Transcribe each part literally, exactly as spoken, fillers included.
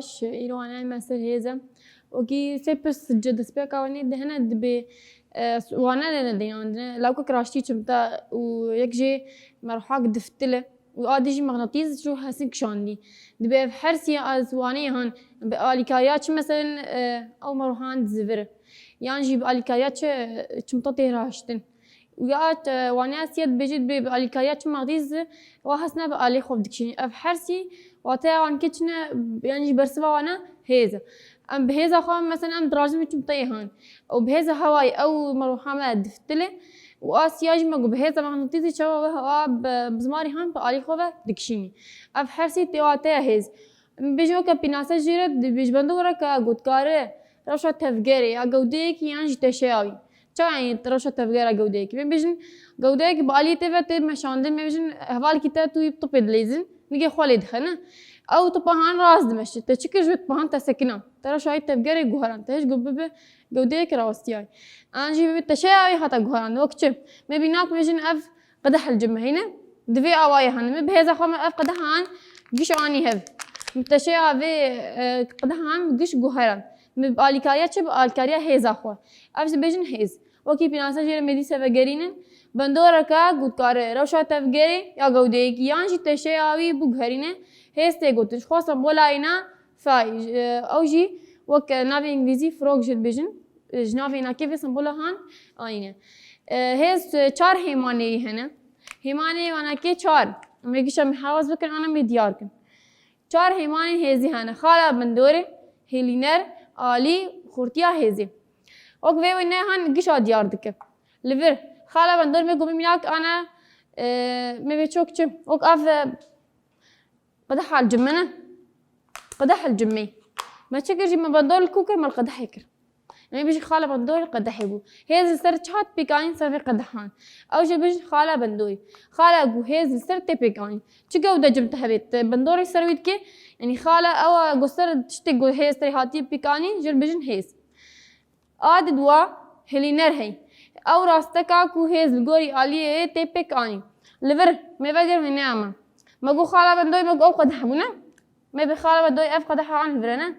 Îro wana me ser hêz e. Wekî sê pirs ji destpêka wanê de hene dibê, e, wane de nedeyandine. Lawkek raştî çimta û yek jê merhak diftil e. Û a dî jî mexnatîs ji hesin kişandî. Dibê ev her sî ez waneyê han bi alîkariya çi meselen, e, ew merhan dizivir. Yan jî bi alîkariya çi, e, çimta tê raştin. Û ya, e, waneya siyê dibêje dibê bi alîkariya çi mexnatîs wa hesne bi alî xwe dikişînî. Ev her sî wateya wan kê çi ne, yanî jî bersiva wana hêz e. Em bi hêza xwe, mesela em dirajin wî çimteyê han. Û bi hêza hewayê ew merhame diftil e. Û a siya jî me got bi hêza mexnatîsî çawa we hewa bi, bi zimarî han bi alî xwe ve dikişînî. Ev her sî tê wateya hêz. Em bêjin weke pînase jê re dibêj bendora ka gotkare, rewşa tevgerê ya gewdeyekî yan jî teşeya wî. Çawa yanî rewşa tevgera gewdeyekî? Em bêjin gewdeyekî bi alî te ve tê meşandin, em bêjin hevalkî te tu yî bi topê dileyzin, nigê xwe lê dixene. Ew topa han rast dimeşe. Te çi kir ji wê topa han te sekina? Te rewşa wî tevgerê guheran. Te hêj got bibe gewdeyekî rawestiyayî. An jî bibe teşeya wî hata guheran. Wek çi? Me bînak bêjin ev qedeh hilcim heyne. Di vê awayê hene. Me bi hêza xwe me ev qedehan giş anî hev. Me teşeya vê, e, qedehan giş guheran. Me bi alîkariya çi? Bi alîkariya hêza xwe. Ev jî bêjin hêz. Wekî pînase jê re me dîse vegerînin. Bendoreke gotkare, rewşa tevgerê ya gewdeyekî yan jî teşeya wî biguherîne. Hêz tê gotin. Ji xwe sembola êna fay, e, ew jî wek, e, navê îngilîzî frog jê dibêjin. E, ji navê ênakê vê sembola han anîne. E, hêz, e, çar hêmaneyî hene. Hêmanê wanakê çar. Em ê gişa me hewaz bikin, ana me diyar kin. Çar hêmanên hêzî hene. Xala bindorê, hêlîner, alî, xurtiya hêzê. Wek vê wêne han gişa diyar dike. Li vir, xala bindor me gomî mînak ana, e, me vê çok çi? Wek ev, e, Qedeha li cime ne. Qedeh li cimê. Me çi kir jî me bendor li ku kir, me li qedehê kir. Em ê bijî xala bendor li qedehê bû. Hêz li ser çi hat pêkanîn ser vê qedehan? Ew jê bijî xala bendorî. Xala ku hêz li ser tê pêkanîn. Çi gewde cim te hevê te bendorê ser wî dike? Yanî xala ew a ku ser tiştê ku hêz te hatiye pêkanîn, jê bijin hêz. A di dua hilîner hey. Ew rasteka ku hêz li gorî aliyê tê pêk anî. Li vir, me veger wê neame. Me got xala bendoyê me got ew qedeh bûne. Me bi xala bendoyê ev qedeh an li vir e ne.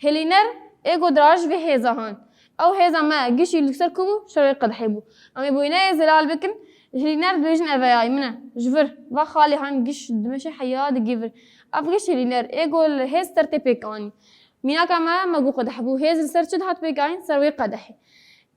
Hilîner ê got diraj vê hêza han. Ew hêza me gişî li ser ku bû, şerê qedehê bû. Em ê boyne ê zelal bikin. Hilîner dibêjin eveyayî min e. Ji vir, va xalê han giş dimeşe heya digî vir. Ev giş hilîner ê got li hêz ser tê pêk anî. Mînaka me, me got qedeh bû. Hêz li ser çi dihat pêkanîn? Ser wê qedehê.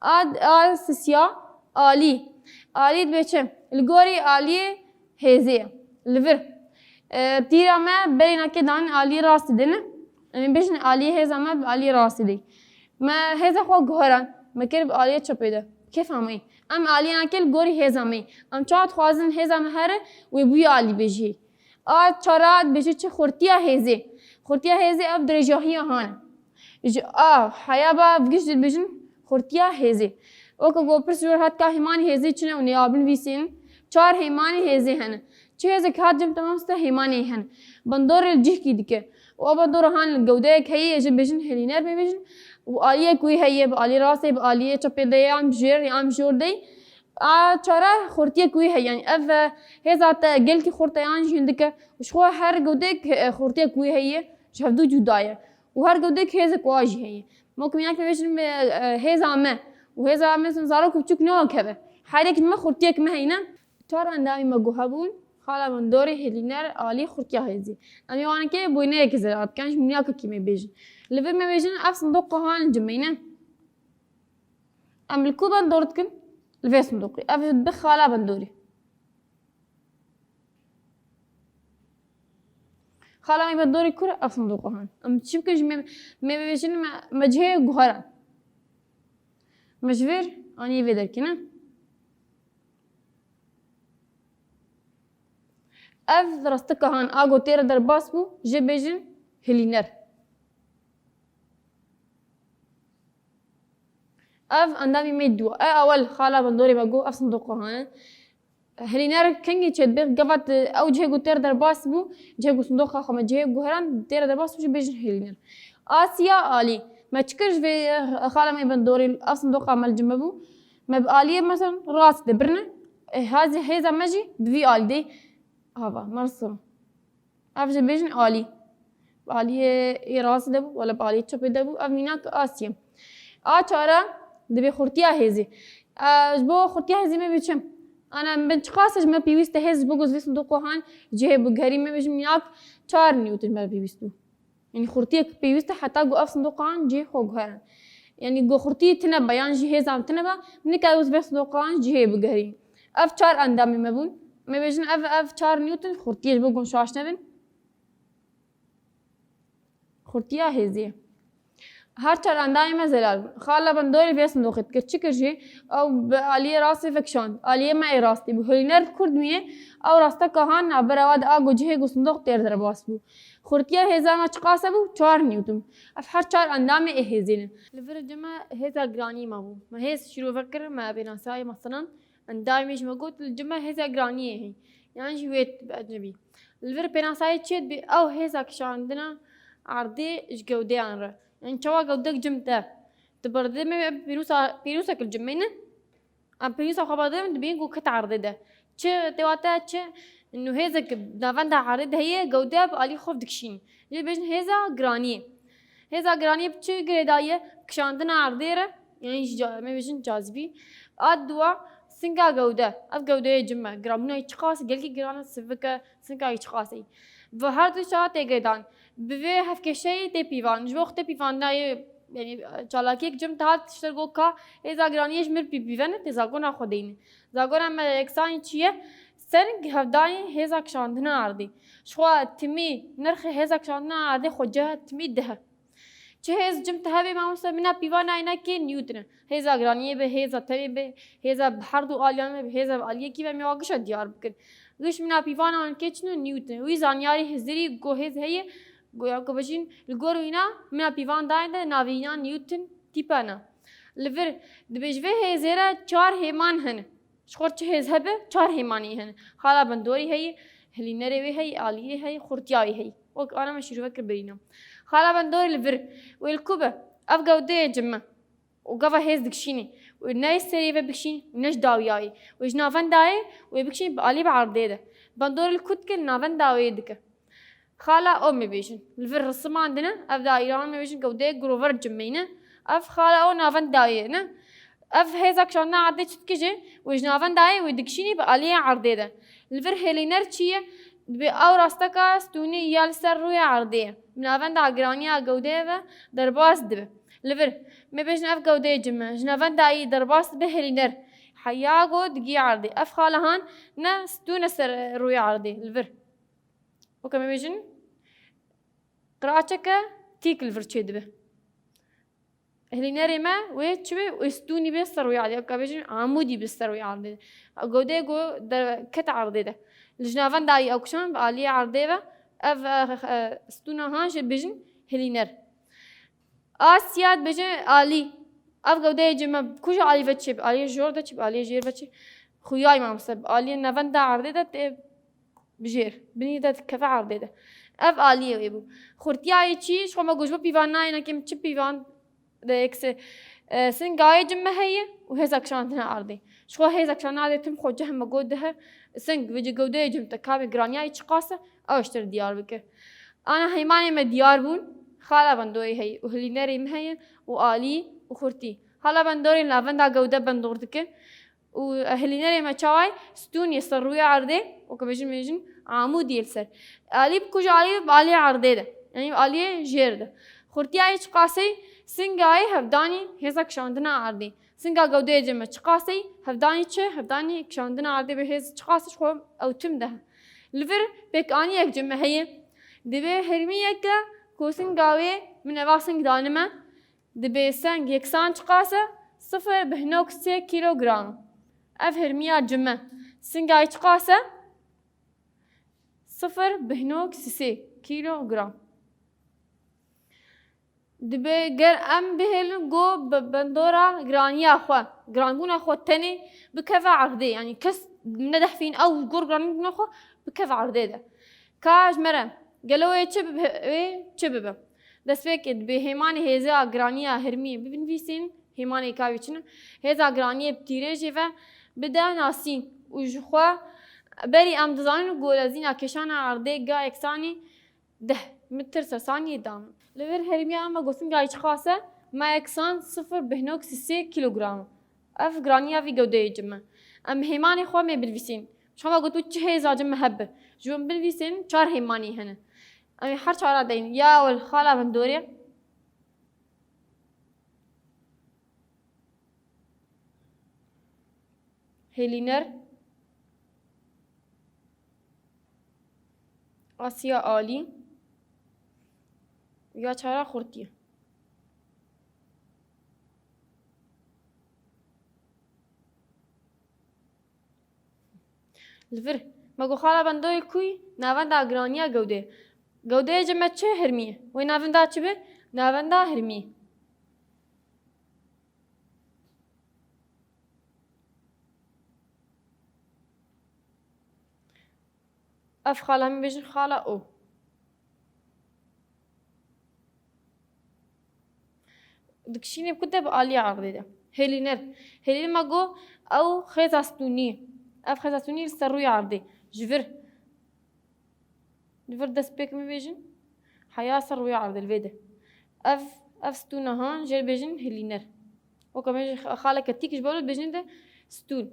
A, a sisiya alî. Alî dibe çi? Li gorî aliyê hêzê ye. Li vir. E, tîra me berê nakê danîn aliyê rastî de ne. Em ê bêjin aliyê hêza me bi aliyê rastî de. Me hêza xwe guheran. Me kir bi aliyê çepê de. Kêfa me yî. Em aliyê nakê li gorî hêza me yî. Em çawa dixwazin hêza me here, wê bi wî alî bêjî. A çara dibêje çi? Xurtiya hêzê. Xurtiya hêzê ev dirêjahiya han e. Ji a heya ba giş dibêjin xurtiya hêzê. Weke ku pirs jor hat ka hêmanê hêzê çi ne û nêabin vîsên. Çar hêmanê hêzê hene. Çi hêzek hat cem te mamoste hêmanê hene. Bandorê li cihkî dike. Û ew bandora han li gewdeyek heye, jê bêjin hilîner bê bêjin. Û aliyek wî heye, bi aliyê rastê, bi aliyê çepê de ye, yan bi jêr, yan bi jor de ye. A çara xurtiyek wî heye. Yanî ev, e, hêza te gelkî xurt e yan jî hindik e. Û ji xwe her gewdek, e, xurtiyek wî heye. Ji hevdû cuda ye. Û her gewdek hêzek wa jî heye. Mo ku mînak bêjin, e, e, hêza me. Û hêza me zin zarok û biçûk ne wek hev e. Her yek me xurtiyek me heyne. Çar endamî me ku hebûn, xala min dorê hêlîner alî xurtiya hêzî. Em ê wanekê boyneyekê zelal bikin, ji mînakekî me bêjin. Li vir me bêjin, ev sindoqa han cimeyne. Em li ku bendor dikin? Li vê sindoqê. Ev bi xala bendorî. Xala me bendorî kur ev sindoqa han. Em çi bikin jî me, me bêjin me, me cihê guheran. Me ji vir anî vê derkî ne. Ev rastika han a ku tê re derbas bû, jê bêjin hilîner. Ev endamî me dû. E, ewel xala bendorê me got, ev sindoqa hane. Hilîner kengî çêdibe, gava tu ew cihê ku tê re derbas bû, cihê ku sindoqa xwe me cihê guheran, tê re derbas bû, jê bêjin hilîner. Asiya alî. Me çi kir ji vê, e, xala me bendorê, ev sindoqa me li cim me bû. Me bi aliyê, mesela, rast de birine. E, hazê hêza me jî bi vî alî de. Hava, mersim. Ev jê bêjin alî. Bi aliyê ê rastî de bû, wala bi aliyê çepê de bû. Ev mînak A sê ye. A çar e, dibê xurtiya hêzê. E, ji bo xurtiya hêzê me bê çi? Ana, min çiqas e ji me pêwîst e hêz ji bo ku ez vê sindoqê han cihê biguherîm, me bêjin mînak çar newton ji me re pêwîst bû. Yanî xurtiyek pêwîst e heta ku ev sindoqan cihê xwe guherin. Yanî ku xurtî tune be yan jî hêzan tune be, nikare ez vê sindoqan cihê biguherîm. Ev çar endamê me bûn. Me bêjin ev, ev çar newton xurtiyê ji bo ku şaş nebin. Xurtiya hêzê. Her çar endamê me zelal bûn. Xala bandorê vê sindoqê dikir. Çi kir jî? Ew bi aliyê rastê vekişand. Aliyê me ê rastî bû. Hêlîner li kur dimîne, ew rasteka han navbera wa de a ku cihê ku sindoq têr derbas bû. Xurtiya hêza me çiqas e bû? Çar newton. Ev her çar endamê ê hêzê ne. Li vir cime hêza giranî me bû. Me hêz şîrove kir, me pênasayê, meselan, endamê ji me got, li cime hêza giraniyê heye. Yan jî wê bi ecnebî. Li vir pênasayê çi dibê? Ew hêza kişandina erdê ji gewdeyan re. Yanî çawa gewdek cim te. Tu berdê me pênûsa, pênûsek li cim me ne? Em pênûsa xwe berdê me dibên ku ket erdê de. Çi tê wate çi? Nû hêzek navenda erdê de heye, gewde bi alî xwe dikişînî. Jê dibêjin hêza giraniyê. Hêza giraniyê bi çi girêdayî ye? Kişandina erdê re, yanî ji ca-, me bêjin cazibî. A dua singa gewde. Ev gewdeyê cim e. Giranbûna wî çiqas e, gelkî giran e, sivik e, singa wî çiqas e. Bi her du şewa tê girêdan. Bi vê hevkêşeyê tê pîvan. Ji bo xwe tê pîvandina yê, yanî, çalakiyek cim te hat ji te re got ka hêza giraniyê ji mir pî-, pîvene, tê zagona xwe deyne. Zagona me yeksanî çi ye? Seng hevdayî hêza kişandina erdê. Ji xwe timî nirxê hêza kişandina erdê xwe cih e, timî dih e. Çi hêz cim te hebe, mamoste, mina pîvana înekê newton e. Hêza giraniyê be, hêza tenê be, hêza bi her du aliyan be, hêza bi aliyekî be, em ê wa gişa diyar bikin. Giş mina pîvana înekê çi ne? Newton. Wî zanyarî hizirî ku hêz heye, ku ya ku bêjin, li gor wîna mina pîvan dayên de navê wîna newton tîpe ne. Li vir dibê ji vê hêzê re çar hêman hene. Ji xwe çi hêz hebe, çar hêmanî hene. Xala bandorî heye, hilînerê wê heye, aliyê heye, xurtiya wê heye. Wek ana me şîrove kir birîna. Xala bandorî li vir, wê li ku be? Ev gewdeyê cim e. Û gava hêz dikişînî. Wê ne ji serê ve bikişînî, ne ji dawiya wê. Wê ji navenda yê, wê bikişînî bi alî bi erdê de. Bandorî li ku dike, li navenda wê dike. Xala o me bêjin. Li vir risimandine, ev daîran me bêjin gewdeyê girover cimeyne. Ev xala o navenda yê ne. Ev hêza kişandina erdê çi dike jî? Wê ji navenda yê wê dikişînî bi aliyê erdê de. Li vir hêlîner çi ye? Dibê ew rasteka stûnî ya li ser rûyê erdê ye. Bi navenda giraniya gewdeyê ve derbas dibe. Li vir, me bêjin ev gewdeyê cim e. Ji navenda yê derbas dibe hêlîner. Heya go digî erdê. Ev xala han ne stûne ser rûyê erdê. Li vir. Weke me bêjin, qiraçeke tîk li vir çêdibe. Hilînerê me wê çi be? Wê stûnî be ser wê erdê. Weke bêjin, amûdî be ser wê erdê. Godê go derket erdê de. Li ji navenda ew kişan bi aliyê erdê ve ev, e, e, stûna han jê bêjin hilîner. Asya dibêje alî. Ev gewdeyê cim e, ku ji alî ve çê, bi aliyê jor de çê, bi aliyê jêr ve çê. Xuyayî mamoste, bi aliyê navenda erdê de tê bi jêr. Binî de dikeve erdê de. Ev aliyê wê bû. Xurtiya yê çi? Ji xwe me got ji bo pîvan nayêne kêm çi pîvan de yekse, e, singa yê cim me heye û hêza kişandina erdê. Ji xwe hêza kişandina erdê tim xwe cih me got dihe. Sing, vêce gewdeyê cim te ka be, giraniya yê çiqas e, ew ji te re diyar bike. Ana heymanê me diyar bûn, xala bandorî heye û hilînerê me heye û alî û xurtî. Xala bandorî navenda gewde bandor dike û hilînerê me çawa ye? Stûnê ser rûyê erdê, weke bêjin, bêjin, amûdî ye li ser. Alî bi ku ji alî, bi alî erdê de. Yanî bi aliyê jêr de. Xurtiya yê çiqasê, singa yê hevdanî hêza kişandina erdê. Singa gewdeyê cim e çiqasê, hevdanî çi? Hevdanî kişandina erdê bi hêz çiqasê ji xwe ew tim de. Li vir pêkaniyek cim e heye. Dibê hermiyeke ku singa wê min eva sing danime. Dibê seng yeksan çiqas e? Sifir bihnok sê kîlogram. Ev hermiya cim e. Singa wê çiqas e? Sifir bihnok sê kîlogram. Dibê ger em bihêlin ku bi bandora giraniya xwe, giranbûna xwe tenê bikeve erdê, yanî kes nedehfîn ew gor giranbûna xwe bikeve erdê de. Ka ji me re gelo wê çi bibe, wê çi bibe? Destpêkê dibê hêmanê hêza giraniya hermiyê binivîsîn, hêmanê ka wî çi ne? Hêza giraniyê bi tîrêjê ve bide nasîn û ji xwe berî em dizanin ku lezîna kêşana erdê ga yeksanî deh Min tirsa saniyê da min. Li vir hermiya me gotin gayî çiqas e? Me yeksan sifir bêhnok sî sê kîlogram. Ev giraniya vî gewdeyê ci me. Em hêmanê xwe mê binivîsîn. Çawa got û çi hêza ci me hebe. Ji bo binivîsîn çar hêmanî hene. Em ê her çara deyin. Ya wel xala min dorê. Hêlîner, Asya Alî, ya çara xurtiye. Li vir, me got xala bendoyê kuyî, navenda giraniya gewdê. Gewdeyê ci me çi hirmî? Wê navenda çi bi? Navenda hirmî. Ev xala min bêjin xala O. Dikişînê bi ku de bi aliyê erdê de. Hêlîner. Hêlîner me got ew xêza stûnî. Ev xêza stûnî li ser rûyê erdê. Ji vir. Li vir dest pêk min bêjin. Heya ser rûyê erdê li vê de. Ev, ev stûna han jê bêjin hêlîner. Weke me jî xaleke tîk ji bo bêjin de stûn.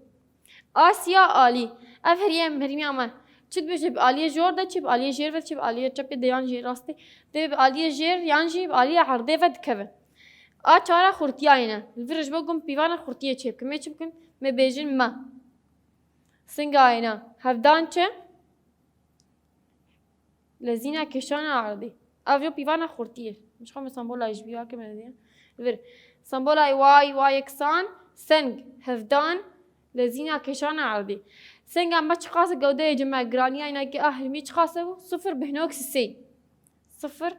Asya alî. Ev heriyê em herimiya me. Çi dibêje bi aliyê jor de, çi bi aliyê jêr ve, çi bi aliyê çepê de yan jî rastê. Dê bi aliyê jêr yan jî bi aliyê erdê ve dikeve. A çara xurtiya yê ne. Li vir ji bo ku em pîvana xurtiyê çê bikin. Mê çi bikin? Mê bêjin me. Singa yê ne. Hevdan çi? Lezîna kêşana erdê. Ev yo pîvana xurtiyê. Ji xwe min sembola ji bîra kir me diye. Li vir. Sembola Y, Y yeksan, seng, hevdan, lezîna kêşana erdê. Senga me çiqas e gewdeyê ci me, giraniya înakê a hirmî çiqas e bû? Sifir bêhnok sisê. Sifir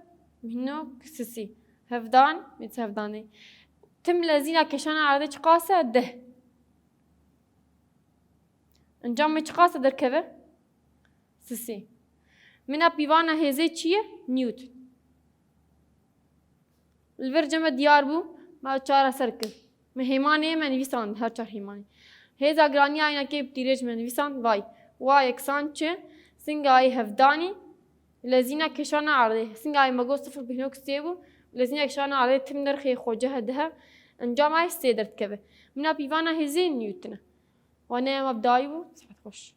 bêhnok sisê. Hevdan, mêt hevdanê. Tim lezîna kêşana erdê çiqas e? Deh. Encamê çiqas e derkeve? Sisê. Mina pîvana hêzê çi ye? Newton. Li vir cem e diyar bû, me çareser kir. Me hêmanê me nivîsand, her çar hêmanê. Hêza giraniya înakê bi tîrêj me nivîsand, vay. Wa yeksan çi? Singa yê hevdanî, lezîna kêşana erdê. Singa yê me got sifir bêhnok sê bû, lezîna kêşana erdê tim nirxê xwe cih e dih e. Encama yê sê derdikeve. Mina pîvana hêzê Newton e. Wane em bi dayî bû, sihet xweş.